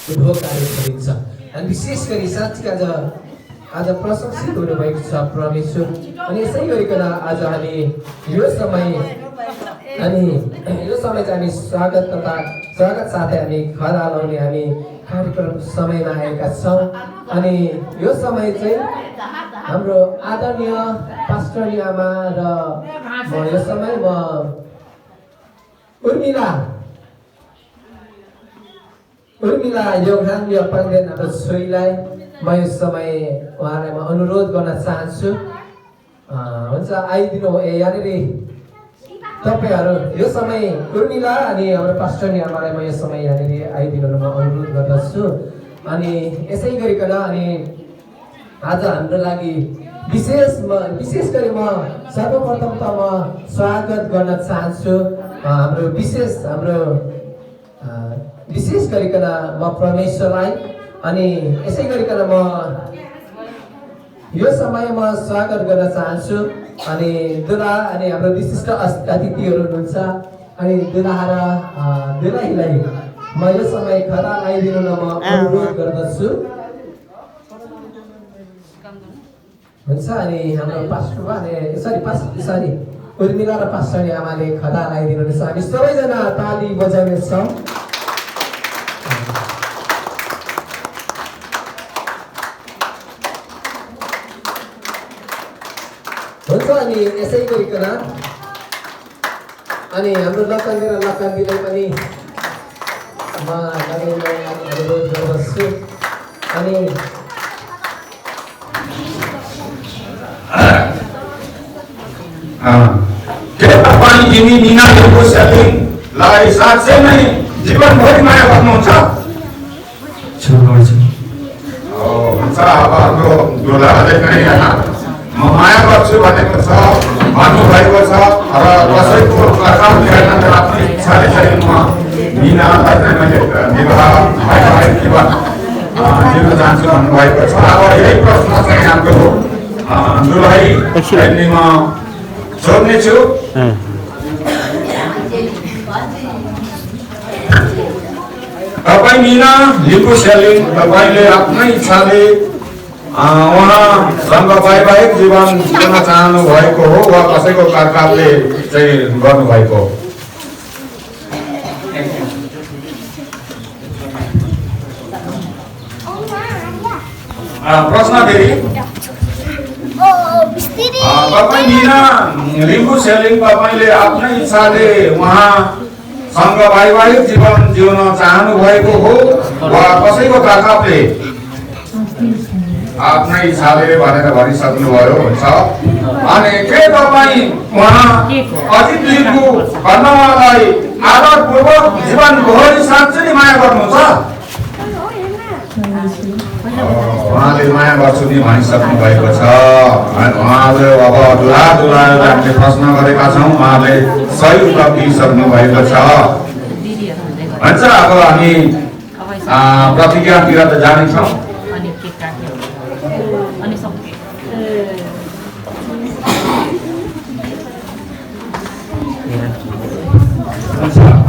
ढोक कार्य गरिन्छ अनि विशेष गरी साँच्चै आज प्रशंसित हुनुभएको छ परमेश्वर अनि यसै गरिकन आज हामी यो समय चाहिँ हामी स्वागत साथै हामी खरा लाउने हामी कार्यक्रम समयमा आएका छौँ अनि यो समय चाहिँ हाम्रो आदरणीय पास्टर आमा र यो समय म उर्मिला योगदान पाउँदैन हाम्रो छोरीलाई म यो समय उहाँलाई म अनुरोध गर्न चाहन्छु हुन्छ आइदिनु यहाँनिर तपाईँहरू यो समय उर्मिला अनि हाम्रो पास्टर आमालाई म यो समय यहाँनिर आइदिनु म अनुरोध गर्दछु अनि यसै गरिकन अनि आज हाम्रो लागि विशेष गरी म सर्वप्रथम त म स्वागत गर्न चाहन्छु हाम्रो विशेष गरिकन म परमेश्वरलाई अनि यसै गरिकन म यो समय म स्वागत गर्न चाहन्छु अनि दुला अनि हाम्रो विशिष्ट अतिथिहरू हुनुहुन्छ अनि दुलाहीलाई म यो समय खरा आइदिनु न म अनुरोध गर्दछु हुन्छ अनि हाम्रो पास्टरबा अनि उर्मिला र पास्टर आमाले खदा लगाइदिनुहुन्छ हामी सबैजना ताली बजाउनेछौँ हुन्छ अनि यसै गरिकन अनि हाम्रो लक्कन्दी र लक्कन्दीलाई पनि म अनुरोध गर्दछु अनि तिमी निनाको सेटिङलाई साँच्चै नै जीवनभरि माया गर्नुहुन्छ हुन्छ अब हाम्रो दुलाले पनि म माया गर्छु भनेको छ भन्नुभएको छ र कसैको आफ्नो इच्छाले चाहिँ म निनालाई चाहिँ मैले विवाह जीवन जिउन चाहन्छु भन्नुभएको छ अब यही प्रश्न चाहिँ हाम्रो दुलाईले म सोध्नेछु तपाईँ निना लिम्बू सेलिङ तपाईँले आफ्नै इच्छाले उहाँसँग वैवाहिक जीवन जिउन चाहनु भएको हो वा कसैको काकाले चाहिँ गर्नुभएको हो प्रश्न फेरि तपाईँ निना लिम्बू सेलिङ तपाईँले आफ्नै इच्छाले उहाँसँग वैवाहिक जीवन जिउन चाहनु भएको हो वा कसैको काकाले आफ्नै इच्छाले भनेर भनिसक्नुभयो हुन्छ अनि के तपाईँ उहाँ अजित लिम्बू भन्नलाई आदरपूर्वक जीवनभरि साँच्चै नै माया गर्नुहुन्छ उहाँले माया गर्छु नि भनिसक्नु भएको छ उहाँले अब दुलालाई हामीले प्रश्न गरेका छौँ उहाँले सही उत्तर दिइसक्नु भएको छ भन्छ अब हामी प्रतिज्ञातिर त जानेछौँ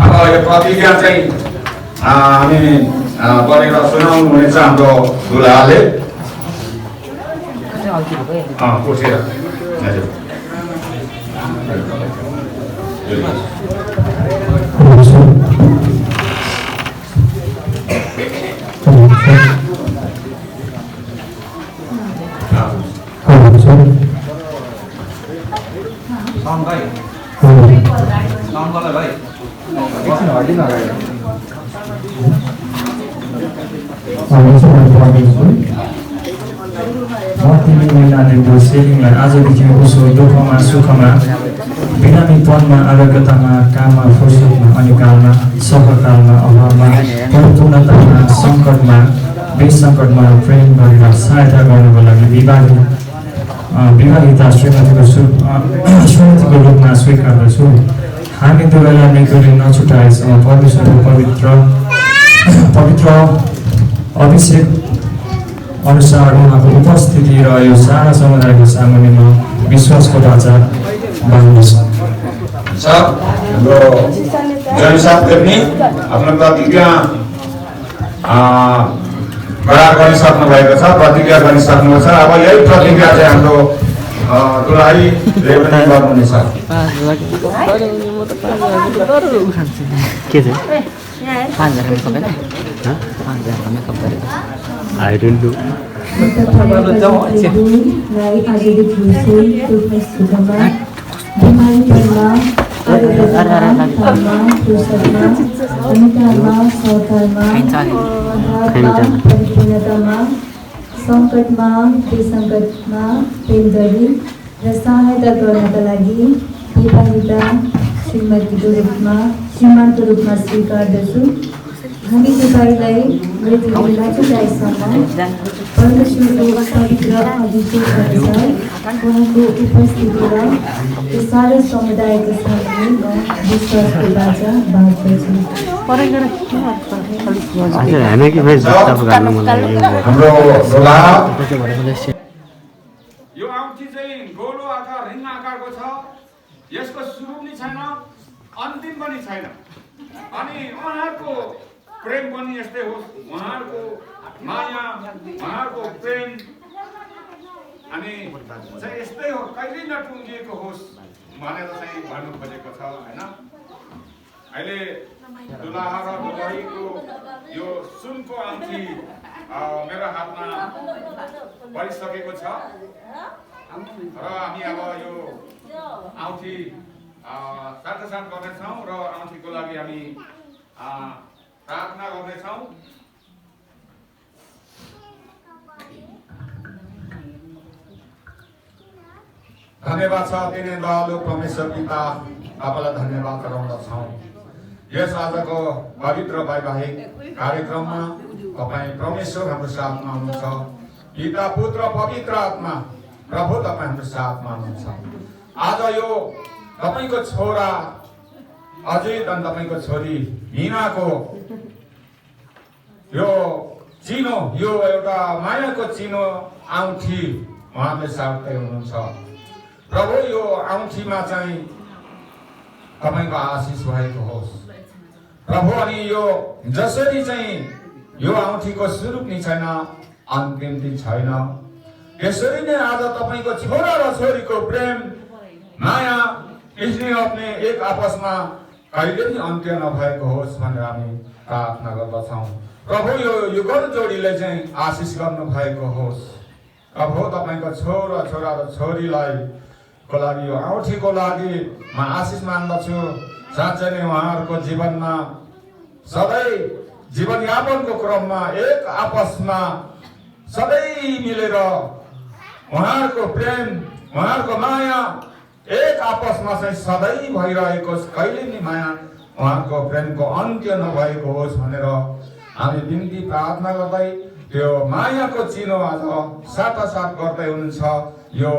अब यो प्रतिज्ञा चाहिँ हामी पढेर सुनाउनु हुनेछ हाम्रो दुलाले उठेर हजुर सेलिङलाई आजदेखि उसो दुःखमा सुखमा बिरामीपनमा आरोग्यतामा काममा फुर्सदमा अनि कालमा सहकालमा अभावमा परिपूर्णतामा सङ्कटमा बेसङ्कटमा प्रेम गरेर सहायता गर्नुको लागि विवाहिता श्रीमतीको रूपमा स्वीकार्दछु हामी दुवैलाई मृत्युले नछुटाएसम्म परमेश्वरको पवित्र अभिषेक अनुसार उहाँको उपस्थिति र यो सारा समुदायको सामुन्नेमा विश्वासको ढाँचा बाँध्दछ हाम्रो जयसाथ गर्ने आफ्नो प्रतिज्ञा करार गरिसक्नु भएको छ, प्रतिज्ञा गरिसक्नु छ। अब यही प्रतिज्ञा चाहिँ हाम्रो दुलाहीले पनि गर्नुहुनेछ। के चाहिँ 5,000 मेकअप होइन 5,000 मेकअप गरेको आई डोन्ट नो सङ्कटमा विसङ्कटमा प्रेम गरी र सहायता गर्नका लागि पिता श्रीमानको रूपमा स्वीकार्दछु। हामी तपाईँलाई मृत्युको जाइसम्म परमेश्वरको पवित्र अभिषेक अनुसार उहाँको उपस्थिति र यो सारा समुदायको साथमा म विश्वासको बाचा बाँड्दछु। यो औँठी चाहिँ गोलो अथवा रिङ आकारको छ। यसको सुरु पनि छैन, अन्तिम पनि छैन। अनि उहाँहरूको प्रेम पनि यस्तै होस्, उहाँहरूको माया, उहाँहरूको प्रेम अनि चाहिँ यस्तै हो, कहिल्यै नटुङ्गिएको होस् भनेर चाहिँ भन्नु खोजेको छ हैन। अहिले दुलाहा र दुलाहीको यो सुनको औँठी मेरो हातमा परिसकेको छ र हामी अब यो औँठी साथसाथ गर्नेछौँ र औँठीको लागि हामी प्रार्थना गर्नेछौँ। धन्यवाद छ दिने दयालु परमेश्वर पिता, तपाईँलाई धन्यवाद गराउँदछौँ। यस आजको पवित्र वैवाहिक कार्यक्रममा तपाईँ परमेश्वर हाम्रो साथमा हुनुहुन्छ। पिता, पुत्र, पवित्र आत्मा प्रभु तपाईँ हाम्रो साथमा हुनुहुन्छ। आज यो तपाईँको छोरा अजित अनि तपाईँको छोरी मीनाको यो चिनो, यो एउटा मायाको चिनो औँठी उहाँले साट्दै हुनुहुन्छ। प्रभु यो औँठीमा चाहिँ तपाईँको आशिष भएको होस् प्रभु। अनि यो जसरी चाहिँ यो औँठीको सुरु पनि छैन, अन्तिम पनि छैन, यसरी नै आज तपाईँको छोरा र छोरीको प्रेम माया स्नेह अपने एक आपसमा कहिले पनि अन्त्य नभएको होस् भनेर हामी प्रार्थना गर्दछौँ। प्रभु यो युगल जोडीले चाहिँ आशिष गर्नु भएको होस्। प्रभु तपाईँको छोरा र छोरीलाई को लागि यो औँठीको लागि म आशिष मान्दछु। साँच्चै नै उहाँहरूको जीवनमा सधैँ जीवनयापनको क्रममा एक आपसमा सधैँ मिलेर उहाँहरूको प्रेम, उहाँहरूको माया एक आपसमा चाहिँ सधैँ भइरहेको, कहिले नि माया उहाँहरूको प्रेमको अन्त्य नभएको होस् भनेर हामी बिन्ती प्रार्थना गर्दै त्यो मायाको चिनो आज साटासाट गर्दै हुनुहुन्छ। यो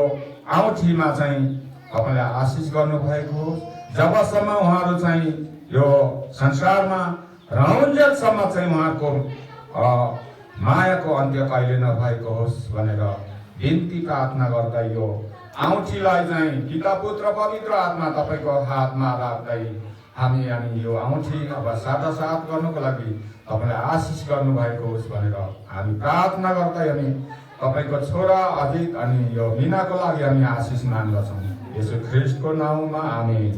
औँठीमा चाहिँ तपाईँले आशिष गर्नुभएको होस्। जबसम्म उहाँहरू चाहिँ यो संसारमा रहन्जेलसम्म चाहिँ उहाँको मायाको अन्त्य कहिले नभएको होस् भनेर बिन्ती प्रार्थना गर्दै यो औँठीलाई चाहिँ पिता पुत्र पवित्र आत्मा तपाईँको हातमा राख्दै हामी यो औँठी अब साटासाट गर्नुको लागि तपाईँले आशिष गर्नुभएको होस् भनेर हामी प्रार्थना गर्दै हामी तपाईँको छोरा अजित अनि यो मीनाको लागि हामी आशिष माग्दछौँ। यसो ख्रिस्टको नाउँमा आमेन।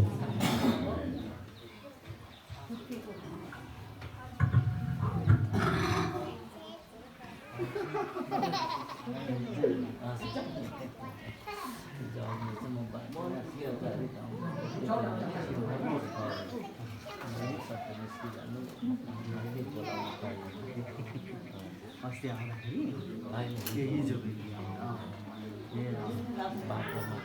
अस्ति आउँदाखेरि हिजो बाटोमा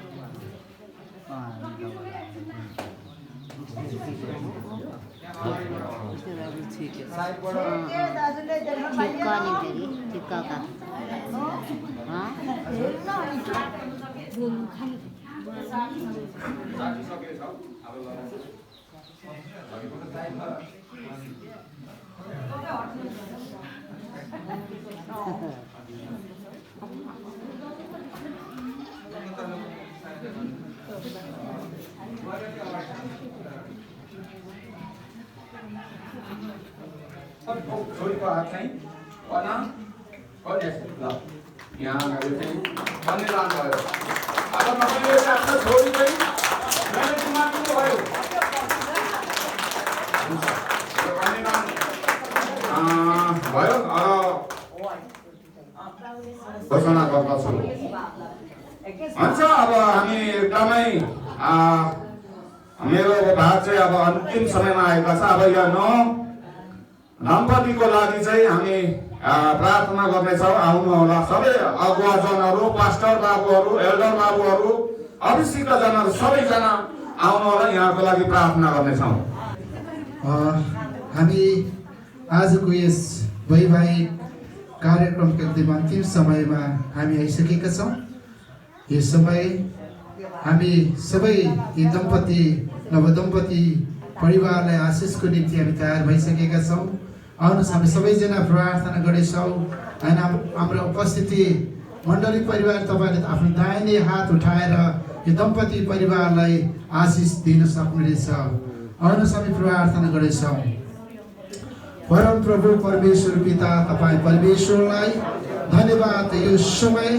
छोरीको हात चाहिँ पना कन्या ल यहाँ गएर चाहिँ कन्यादान भयो। अब तपाईँले आफ्नो छोरी चाहिँ म्यारेजमा दिनुभयो। कन्यादान भयो। घोषणा गर्दछु। हुन्छ अब हामी एकदमै मेरो भाग चाहिँ अब अन्तिम समयमा आएका छ। अब यो नौ दम्पतिको लागि चाहिँ हामी प्रार्थना गर्नेछौँ। आउनु होला सबै अगुवाजनहरू, पास्टर बाबुहरू, एल्डर बाबुहरू, अभिषिक्तजनहरू सबैजना आउनु होला, यहाँको लागि प्रार्थना गर्नेछौँ। हामी आजको यस वैवाहिक कार्यक्रमको एकदम अन्तिम समयमा हामी आइसकेका छौँ। यो समय हामी सबै यी दम्पति नवदम्पति परिवारलाई आशिषको निम्ति हामी तयार भइसकेका छौँ। आउनुहोस् हामी सबैजना प्रार्थना गर्नेछौँ। होइन हाम्रो उपस्थिति मण्डली परिवार तपाईँले आफ्नो दाहिने हात उठाएर यो दम्पति परिवारलाई आशिष दिन सक्नुहुनेछ। आउनुहोस् हामी प्रार्थना गर्नेछौँ। परम प्रभु परमेश्वर पिता तपाईँ परमेश्वरलाई धन्यवाद। यो समय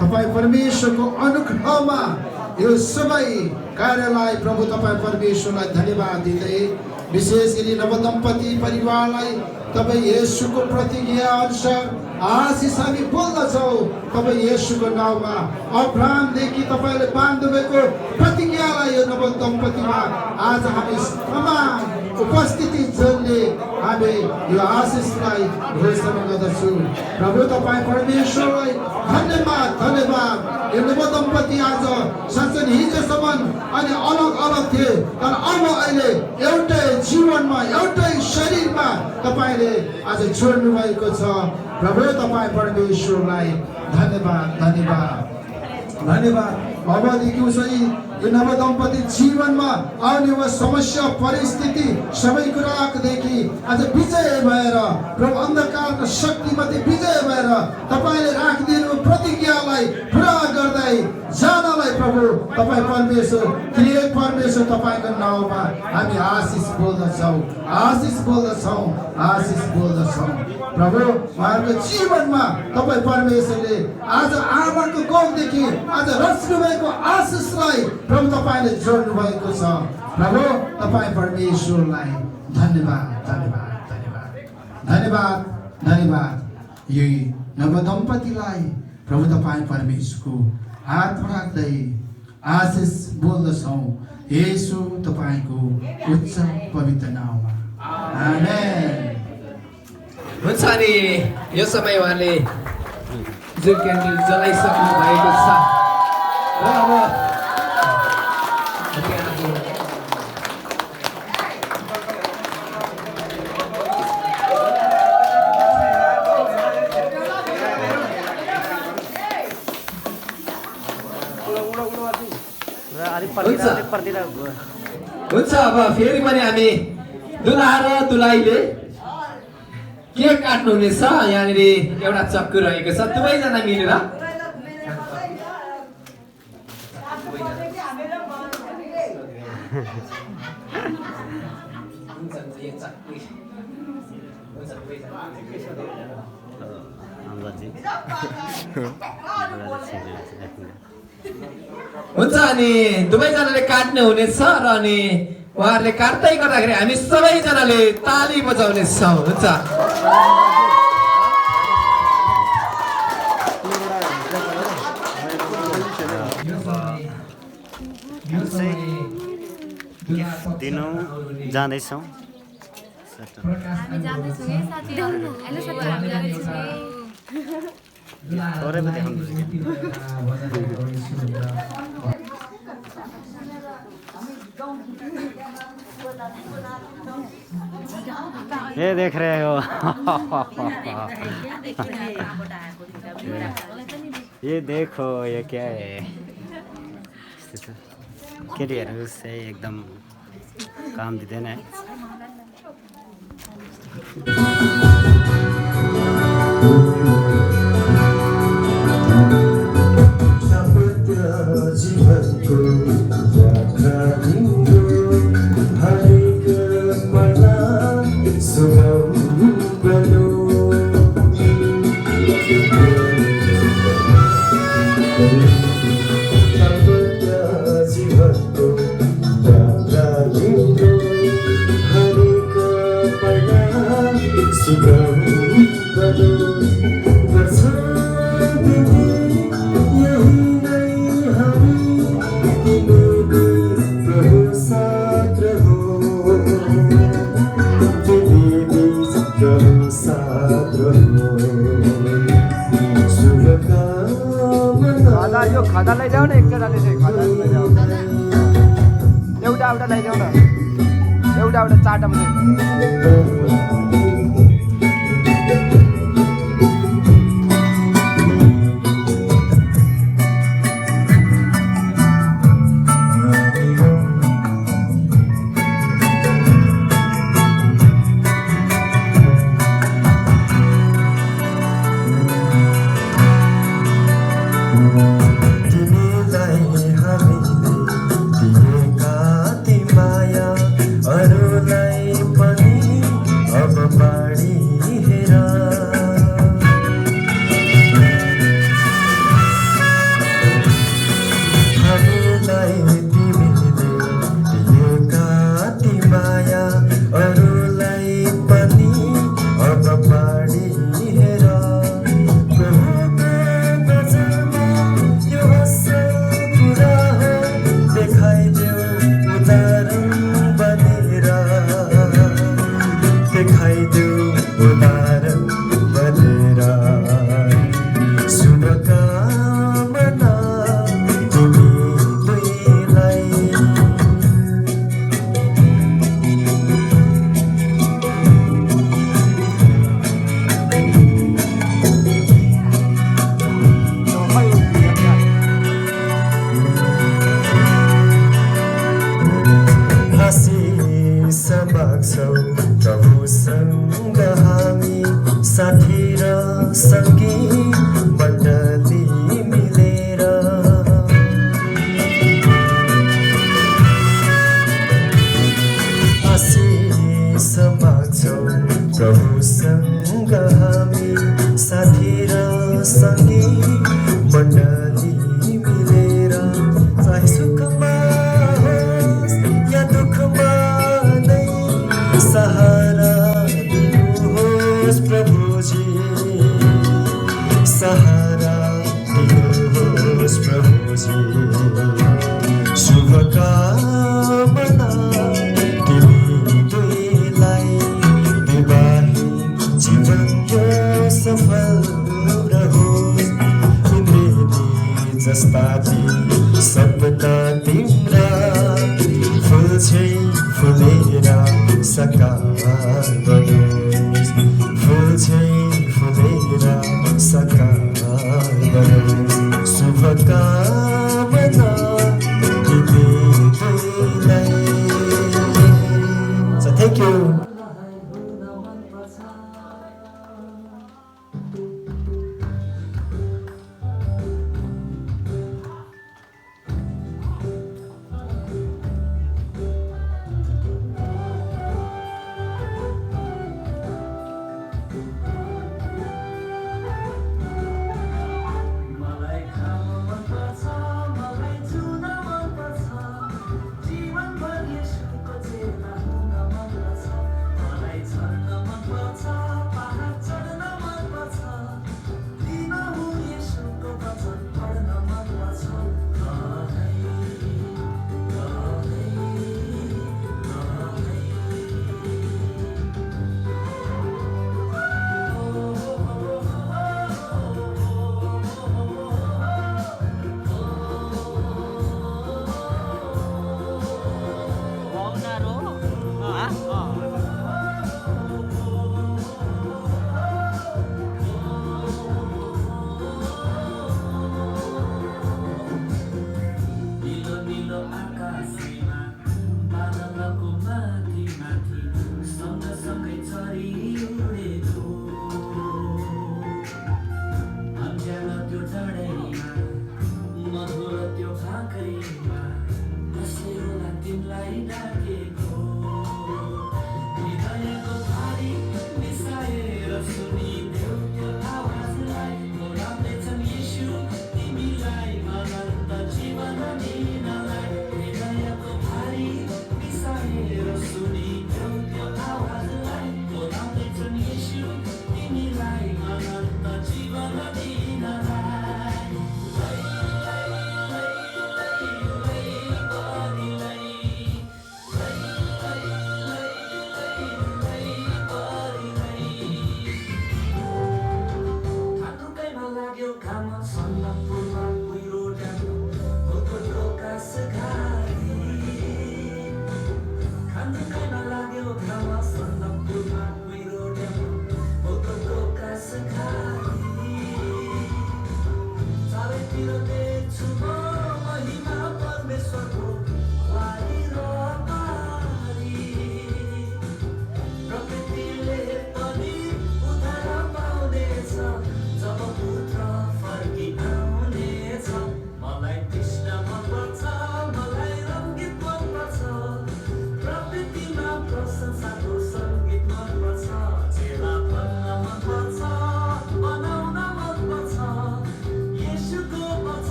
तपाईँ परमेश्वरको अनुग्रहमा यो सबै कार्यलाई प्रभु तपाईँ परमेश्वरलाई धन्यवाद दिँदै विशेष गरी नवदम्पति परिवारलाई तपाईँ येशूको प्रतिज्ञा अनुसार आशिष हामी बोल्दछौँ। तपाईँ येशूको नाउँमा अब्राहमदेखि तपाईँले बाँध्नुभएको प्रतिज्ञालाई यो नवदम्पतिमा आज हामी तमाम उपस्थिति जनले हामी यो आशिषलाई घोषणा गर्दछु। प्रभु तपाईँ परमेश्वरलाई धन्यवाद धन्यवाद। यो नवदम्पति आज साँच्चै हिजोसम्म अनि अलग अलग थिए, तर अब अहिले एउटै जीवनमा एउटै शरीरमा तपाईँले आज जोड्नु भएको छ। प्रभु तपाईँ परमेश्वरलाई धन्यवाद धन्यवाद धन्यवाद। अबदेखि उसै यो नवदम्पति जीवनमा आउने वा समस्या परिस्थिति सबै कुरादेखि आज विजय भएर प्रभु अन्धकारको शक्तिमाथि विजय भएर तपाईँले राखिदिनु प्रतिज्ञालाई पुरा गर्दै जानलाई प्रभु तपाईँ परमेश्वर त्रिएक परमेश्वर तपाईँको नाउँमा हामी आशिष बोल्दछौँ आशिष बोल्दछौँ आशिष बोल्दछौँ। प्रभु उहाँहरूको जीवनमा तपाईँ परमेश्वरले आज आमाको कोखदेखि आज रच्नु भएको आशिषलाई प्रभु तपाईँले जोड्नु भएको छ। प्रभु तपाईँ परमेश्वरलाई धन्यवाद धन्यवाद धन्यवाद धन्यवाद धन्यवाद। यही नवदम्पतिलाई प्रभु तपाईँ परमेश्वरको हातमा राख्दै आशिष बोल्दछौँ येशू तपाईँको उच्च पवित्र नाउँमा आमेन। हुन्छ नि यो समय उहाँले जुन क्यान्डल जलाइसक्नु भएको छ र अब हुन्छ अब फेरि पनि हामी दुलहा र दुलहीले केक काट्नुहुनेछ। यहाँनिर एउटा चक्कु रहेको छ, दुवैजना मिलेर हुन्छ अनि दुवैजनाले काट्ने हुनेछ र अनि उहाँहरूले काट्दै गर्दाखेरि हामी सबैजनाले ताली बजाउनेछौँ। हुन्छ दिनु जाँदैछौँ। हामी जाँदैछौँ है साथीहरू। हेलो साथीहरू, हामी जाँदैछौँ। थोरै पो देखाउनु ये देख रहे हो ये देखो ये क्या है। केटीहरू चाहिँ एकदम काम दिँदैन है। जीवनको यो खादा लैजाऊ न एकजनाले चाहिँ खादा लैजाऊ एउटा एउटा लैजाऊ न एउटा एउटा चारवटा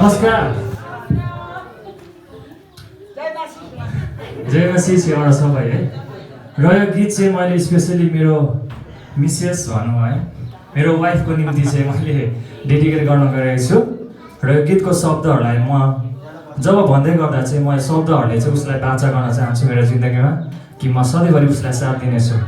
नमस्कार जय मसी सेवा सबै है र यो गीत चाहिँ मैले स्पेसली मेरो मिसेस भनौँ है मेरो वाइफको निम्ति चाहिँ मैले डेडिकेट गर्न गएको छु र यो गीतको शब्दहरूलाई म जब भन्दै गर्दा चाहिँ म शब्दहरूले चाहिँ उसलाई बाचा गर्न चाहन्छु मेरो जिन्दगीमा कि म सधैँभरि उसलाई साथ दिनेछु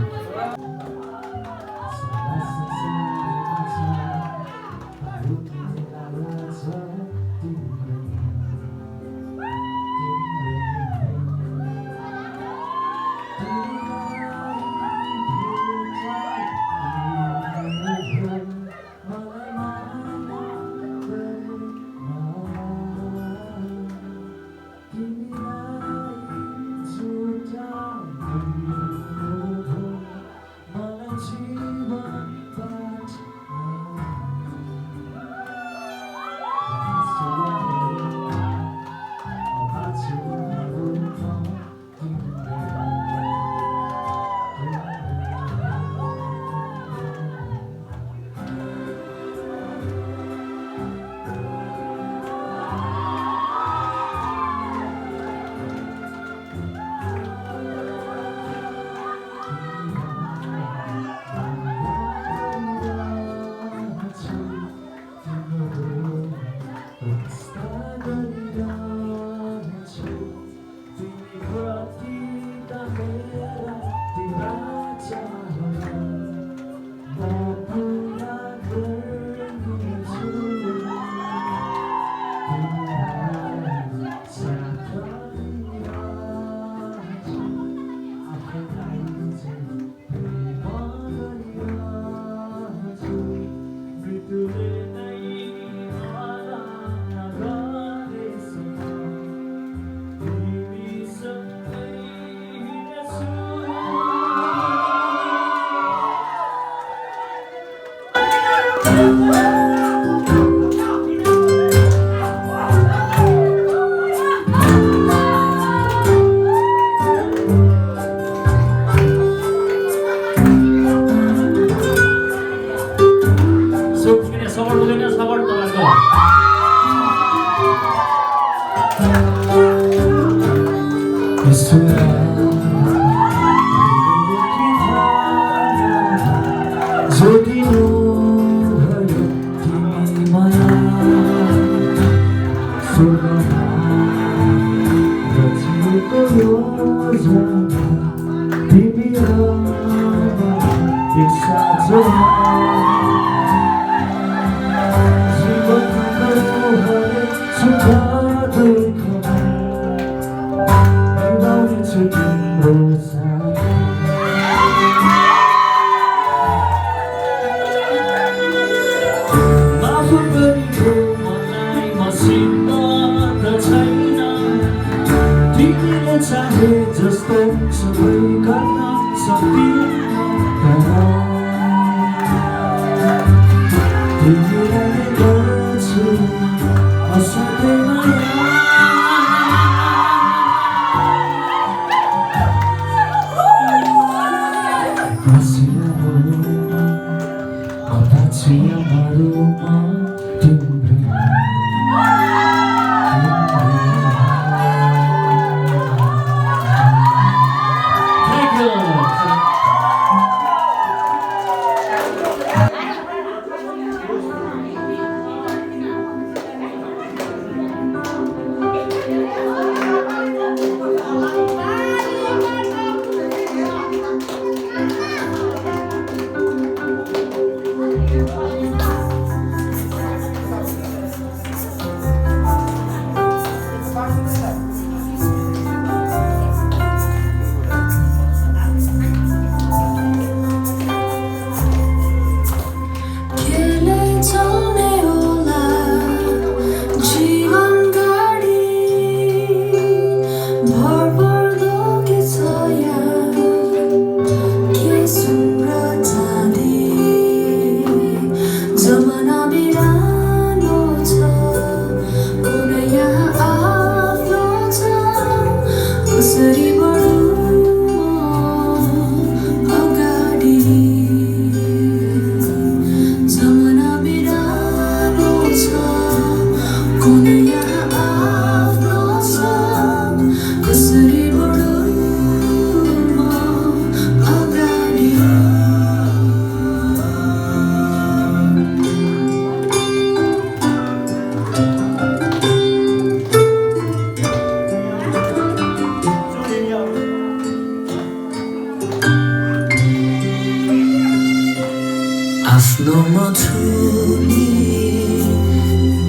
आफ्नो मछुनी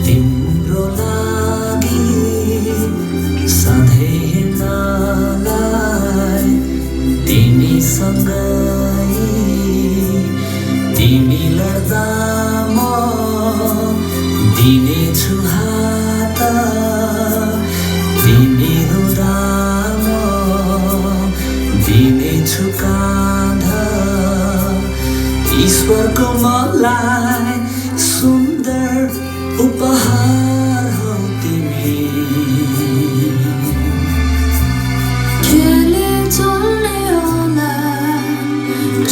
तिम्रो लागि सधैँ हिँड्नलाई तिमीसँगै तिमी लड्दा म दिनेछु हात तिमी रुँदा म दिनेछु काँधा ईश्वरको मलाई सुन्दर उपहार हौ तिमी खेले चल्ने होला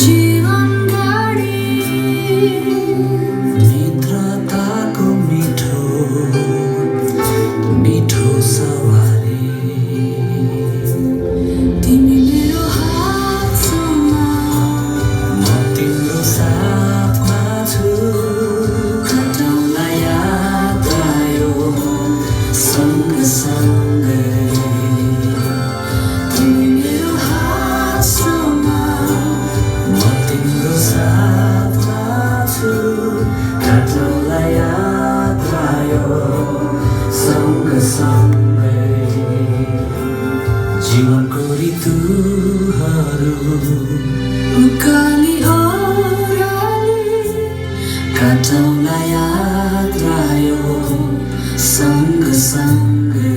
जीवन गाडी मित्रताको मिठो मिठो सवारी तिमी मेरो हात समाऊ म तिम्रो साथमा छु खटाउला यात्रा यो सँगसँगै तिमी मेरो हात समाऊ म तिम्रो साथमा छु काटौँला यात्रा यो सँगसँगै जीवनको ऋतुहरू उकाली ओह्राली काटौँला यात्रा यो सँगसँगै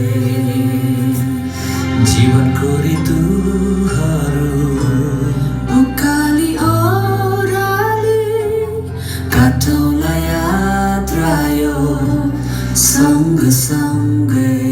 जीवनको ऋतुहरू उकाली ओह्राली काटौँला यात्रा यो सँगसँगै